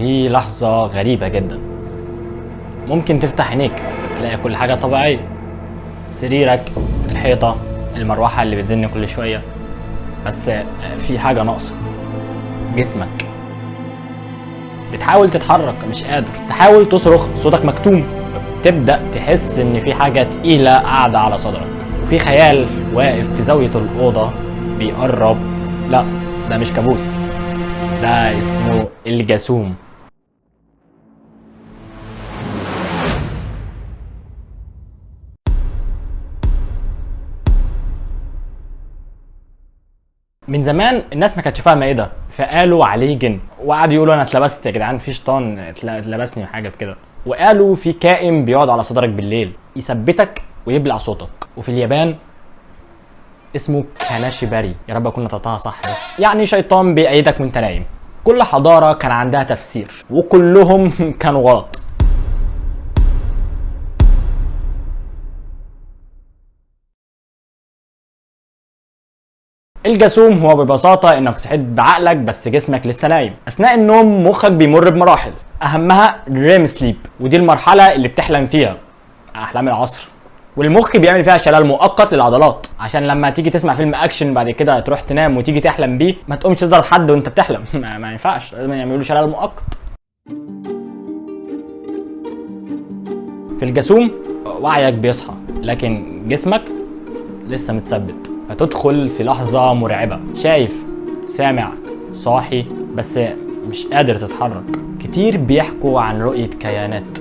في لحظة غريبة جدا، ممكن تفتح عينيك تلاقي كل حاجة طبيعية، سريرك، الحيطة، المروحة اللي بتزن كل شوية، بس في حاجة ناقصة، جسمك. بتحاول تتحرك مش قادر، تحاول تصرخ صوتك مكتوم، تبدأ تحس إن في حاجة تقيلة قاعدة على صدرك، وفي خيال واقف في زاوية الأوضة بيقرب. لا، ده مش كابوس، ده اسمه الجاسوم. من زمان الناس ما كانتش فاهمه ايه ده، فقالوا عليه جن، وقعدوا يقولوا انا اتلبست يا جدعان، في شيطان اتلبسني حاجة كده، وقالوا في كائن بيقعد على صدرك بالليل يثبتك ويبلع صوتك. وفي اليابان اسمه كاناشيباري، يا رب اكون نطقتها صح، بس يعني شيطان بيأيدك وانت نايم. كل حضارة كان عندها تفسير وكلهم كانوا غلط. الجاسوم هو ببساطة انك صحيت بعقلك بس جسمك لسه نايم. اثناء النوم مخك بيمر بمراحل، اهمها REM sleep، ودي المرحلة اللي بتحلم فيها احلام العصر، والمخ بيعمل فيها شلل مؤقت للعضلات، عشان لما تيجي تسمع فيلم اكشن بعد كده تروح تنام وتيجي تحلم بيه ما تقومش تضرب حد وانت بتحلم. ما ينفعش، لازم يعملوا شلل مؤقت. في الجاسوم وعيك بيصحى لكن جسمك لسه متثبت، فتدخل في لحظة مرعبة، شايف، سامع، صاحي، بس مش قادر تتحرك. كتير بيحكوا عن رؤية كيانات،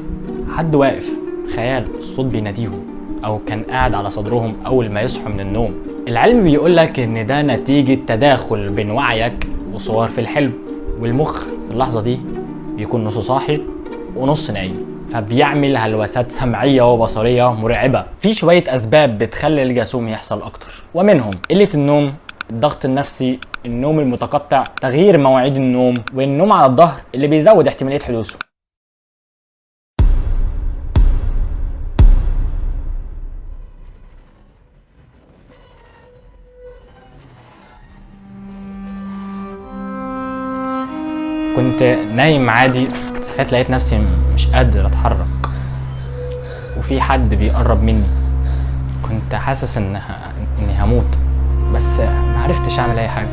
حد واقف، خيال، الصوت بيناديهم، أو كان قاعد على صدرهم أول ما يصحوا من النوم. العلم بيقولك إن ده نتيجة تداخل بين وعيك وصور في الحلم، والمخ في اللحظة دي بيكون نص صاحي ونص نايم، فبيعمل هلوسات سمعية وبصرية مرعبة. في شوية أسباب بتخلي الجاسوم يحصل أكتر، ومنهم قلة النوم، الضغط النفسي، النوم المتقطع، تغيير مواعيد النوم، والنوم على الظهر اللي بيزود احتمالية حدوثه. كنت نايم عادي، صحيت لقيت نفسي مش قادر اتحرك، وفي حد بيقرب مني. كنت حاسس اني هموت، بس ما عرفتش اعمل اي حاجة.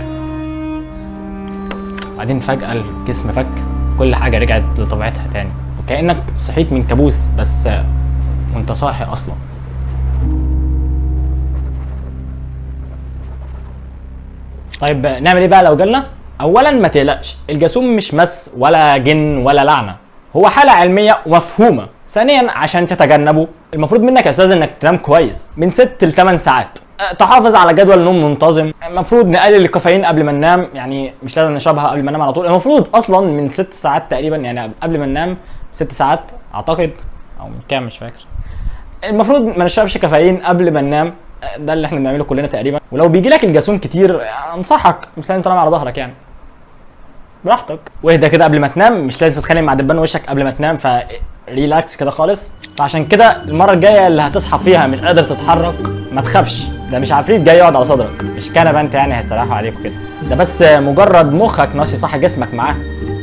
بعدين فجأة الجسم فك، كل حاجة رجعت لطبيعتها تاني، وكأنك صحيت من كابوس بس وانت صاحي اصلا. طيب نعمل ايه بقى لو جالنا؟ اولا ما تقلقش، الجاسوم مش مس ولا جن ولا لعنه، هو حاله علمية ومفهومه. ثانيا عشان تتجنبه المفروض منك يا استاذ انك تنام كويس من 6 ل 8 ساعات، تحافظ على جدول نوم منتظم، المفروض نقلل الكافيين قبل ما ننام، يعني مش لازم نشربها قبل ما ننام على طول، المفروض اصلا من 6 ساعات تقريبا، يعني قبل ما ننام 6 ساعات اعتقد، او من كام مش فاكر. المفروض ما نشربش كافيين قبل ما ننام، ده اللي احنا بنعمله كلنا تقريبا. ولو بيجي لك الجاسوم كتير انصحك مش لازم تنام على ظهرك، يعني براحتك، واهدى كده قبل ما تنام، مش لازم تتخانق مع دبان وشك قبل ما تنام، ف relax كده خالص. فعشان كده المرة الجاية اللي هتصحى فيها مش قادر تتحرك ما تخافش، ده مش عفريت جاي يقعد على صدرك، مش كنبة انت يعني هيستريحوا عليك وكده، ده بس مجرد مخك ناسي صح جسمك معاه،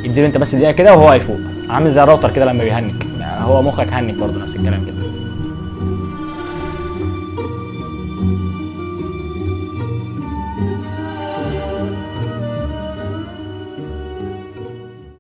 اديله انت بس دقيقة كده وهو هيفوق، عامل زي الراوتر كده لما بيهنج، هو مخك هنج برضه نفس الكلام كده.